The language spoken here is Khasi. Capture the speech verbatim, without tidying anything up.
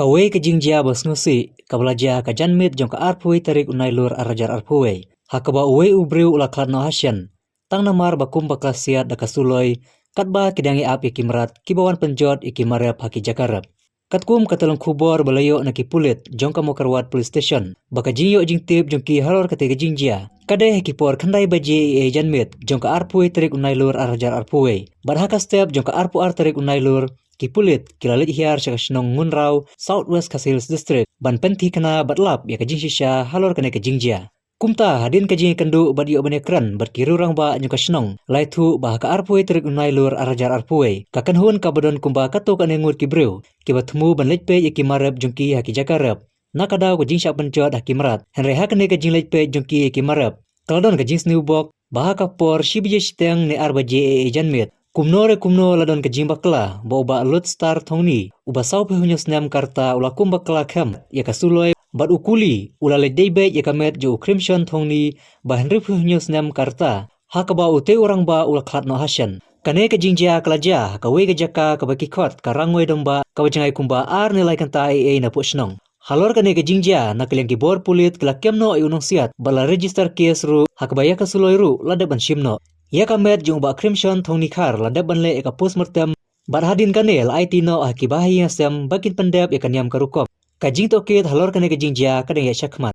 Kawei ka jingjia ba sngewsih kaba la jia ha ka janmiet jong ka arphew tarik u Nailur arhajar arphew, ha kaba uwei u briew u la khlad noh hashen tang namar ba kumba ka la siat da ka suloi, katba ki dang ïa ap ïa ki mrad kiba wan pynjot ïa ki mar rep ha ki jaka rep. Katkum ka tyllong khubor ba la ïoh na ki pulit jong ka Mawkyrwat Police Station ba ka jingïoh jingtip jong ki halor kata ka jingjia ka dei ha ki por khyndai baje eiei janmiet jong ka arphew tarik u Nailur arhajar arphew, bad ha ka step jong ka arphew ar tarik u Nailur, ki pulit ki la leit hiar sha ka shnong Ngunraw, South West Khasi Hills District, ban pynthikna bad lap ïa ka jingshisha halor kane ka jingjia. Kumta, hadien ka jingïakynduh bad ïoh ban ïakren bad ki riew rangbah jong ka shnong, la ïathuh ba ha ka arphew tarik u Nailur arhajar arphew, ka kynhun kaba don kumba katto katne ngut ki briew kiba thmu ban leit peit ïa ki mar rep jong ki ha ki jaka rep na ka daw ka jingshah pynjot ha ki mrad. Hynrei ha kane ka jingleit peit jong ki ïa ki mar rep, ka la don ka jingsniew bok ba ha ka por shi baje shiteng ne ar baje eiei janmiet, kumno re kumno la don ka jingbakla ba u Bah Ludstar Thongni, uba sawphew hynñiew snem ka rta, u la kum bakla khem ïa ka suloi, bad u kuli u la leit dei beit ïa ka met jong u Crimson Thongni, ba hynriewphew hynñiew snem ka rta, ha kaba utei u rangbah u la khlad noh hashen. Kane ka jingjia ka la jia ha kawei ka jaka kaba ki khot ka Rangwei Dongbah, kaba jngai kumba ar ne lai kynta eiei napoh shnong. Halor kane ka jingjia, na ka liang ki bor pulit ki la kem noh ïa u nongsiat bad la register case ruh, ha kaba ïa ka suloi ruh la dep ban shim noh. Ïa ka met jong u Bah Crimson Thongnikhar la dep ban leh ïa ka postmortem, bad hadien kane la aiti noh ha ki bahaïing hasem ba kin pyndep ïa ka niam ka rukom. Ka jingtohkit halor kane ka jingjia ka dang ïaid shakhmat.